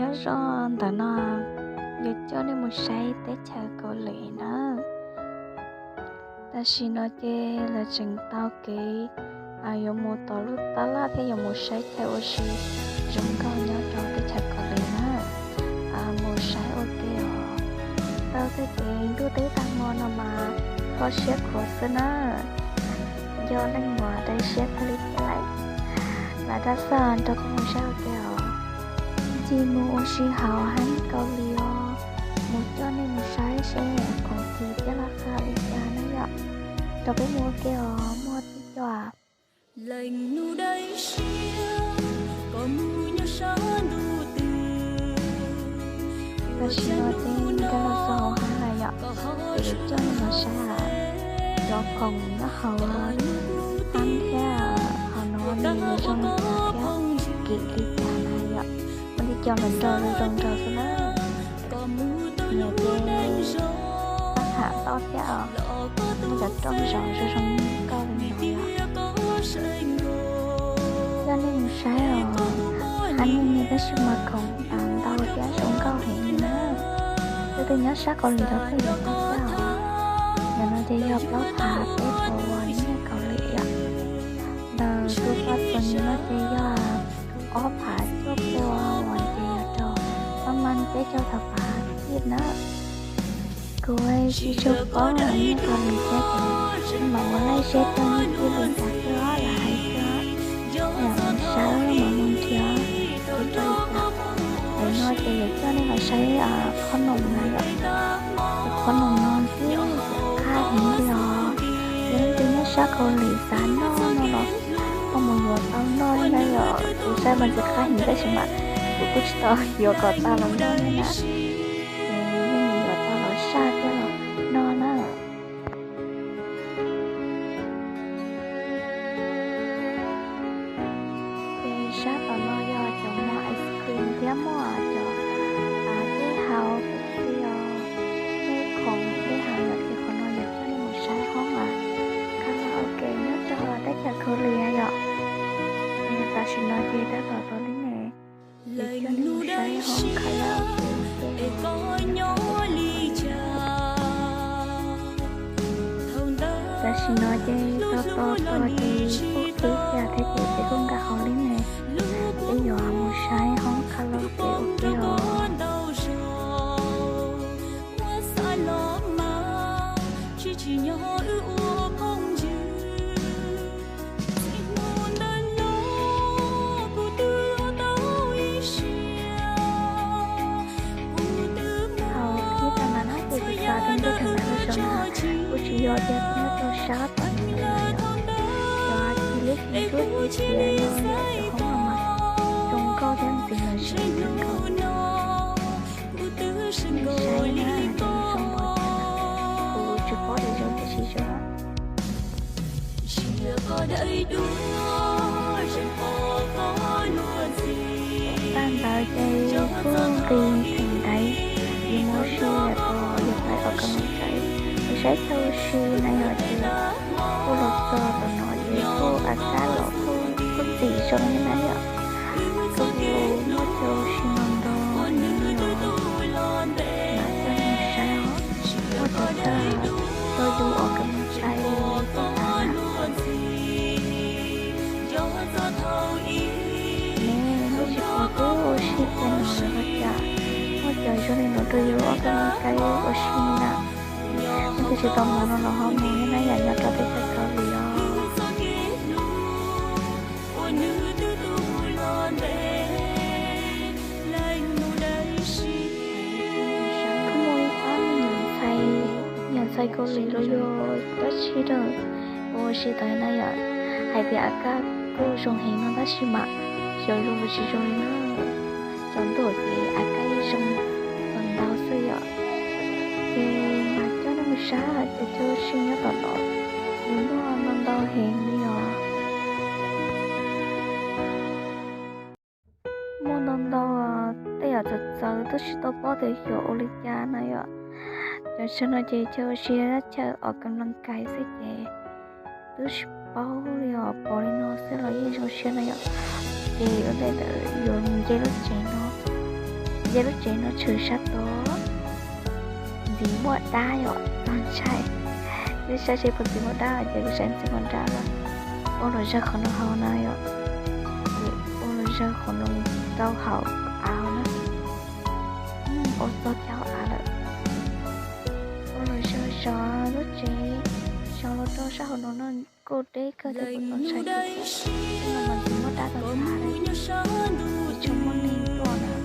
Zoj ntawm no yuav coj nej mus saib teb chaws Kaus Lim na. Tam sim no ces lawv tseem tau kev yuav mus tom lub tab laj thiab yuav mus saib chaw ua si zoo nkauj nyob rau teb chaws Kaus Lim na. Mus saib ua ke os. Tau tej kev ntuj teb tag hmo no mas kho siab khuav xwb na. Yog leej muam daim siab kawg li thiab lawm. Lam dab xaj nrog peb mus saib ua ke os. Ncig mus ua si hauv heev Kaus Lim os. Mus coj nej mus saib seb khoom kis thiab laj kha li cas na yom. Nrog peb mus ua ke os, muaj tib co. Tam sim no ces nkag los txog hauv heev lawm yom, ces yuav coj nej los saib cov khoom nyob hauv heev thiab hauv no nws zoo li cas thiab kim li cas na yom. Muaj tib co los nrog zoo nraug xwb na. Nyias ces tab ham toj thiab os, muaj cov rooj zos zoo zoo nkauj li no yom. Coj nej mus saib os, hab nej tab sis mas khoom ntau thiab zoo nkauj heev li na. Tus twg nyob sab Kaus Lim los thiaj yuav tau thiab os. Ntawm no ces yog plaub phav peb puas uas nyiaj Kaus Lim yom. Ntawm tus poj txom nyem no ces yog ob phav cuaj puas uas ces yog rau ob mas peb caug thaum phav kij na. Kuv tsis tshua paub nyiaj Kaus Lim thiab ces mam mus laij seb rau nyiaj kij li cas xwb os, lam hais xwb. Yam mus saib mam mus nrhiav ces rau li cas. Ntawm no ces yuav coj nej los saib qhob noom na yom. Qhob noom no twb qab heev li os. Yog leej twg nyob sab Kaus Lim xav noj no los ho mus yuav tau noj na yom. Kuv saib mas twb qab heev tab sis mas kuv kuj tsis tau yuav kom tau los noj na. Ces nej mus yuav tau los saj thiab los noj na. Ces sab tom no yog cov muag ice cream thiab muaj cov dej haus, dej haus, dej haus yom. Ces qhov no yog coj nej mus saib hoob karaoke nyob rau teb chaws Kaus Lim yom. Tam sim no ces tab tom tau li ne, ces coj nej mus saib hoob karaoke. Tam sim no ces tos tos tos ces kuj qhib kiag thiab ces peb kuj nkag hauv li ne, peb yuav mus saib hoob karaoke ua ke os. Thaum qhib tau na no ces kuv xav tias ntuj thaum ntawd los zoo na, kuj tsis yog tias nyob rau sab tom no yom. Cov ci liab ci ntsuab ci ntxiav no yom, cov hoob no mas zoo nkauj thiab ntxim lom zem kawg nkaus. Nej saib na, zoo npaum cas, kuv tsis paub tias zoo thiab tsis zoo. Tag ntawd ces kuj nqis theem ntaiv, yus mus ua si los yog pais ua kab moos kais, yus saib chaw ua si na yom. Ces kuj los txog tom no ces kuj a kab los kuj txim zoo na yom. Kuj muaj chaw ua si no ntau heev li os. Mas coj nej mus saib os, muaj cov chaw rau yus ua kab moos kais li cas na. Ne nej tsis pom kuv ua si kiag no lawm los cas, muaj cov zoo li no rau yus ua kab moos kais ua si na. Nej tsis tau mus no los ho mus na yom, nyob rau teb chaws Kaus Lim os. Kuj muaj ib pab me nyuam ntxhais, me nyuam ntxhais Kaus Lim los yog dab tsi na, ua si tau na yom. Hais tias a kab kuj zoo heev no tab sis mas xyov zoo los tsis zoo li na. Cov ntuj ces a kab yeej zoo ntau xwb yom. Ces mas coj nej mus saib cov chaw ua si nyob tom no, nws muaj ntau ntau heev li os. Muaj ntau ntau tej yam txawv txawv twb tsis tau paub tias xyov ua li cas na yom. Cov chaw no ces chaw ua si, chaw ua kab moos kais xwb ces twb tsis paub li os, pom li no xwb los yeej zoo siab na yom. Ces ua ntej ntawd yuav mus nce lub tsev no, Yog lub tsev no tshwm sab tod ntxiv muaj dab yom, txog ntshai. Yog saib seb puas ntxiv muaj dab ces kuv saib ntxiv muaj dab lawm. Ua los zawg qhov no hauv na yom, ces ua los zawg qhov no rau hauv av na. Ua txog cov av lawm. Ua los zawg zov lub tsev, zov los rau sab hauv no no kuj deb kawg thiab kuj txaus ntshai kawg. Ua los ntxiv muaj dab tau tas lawm, tsis tshua muaj neeg tuaj na.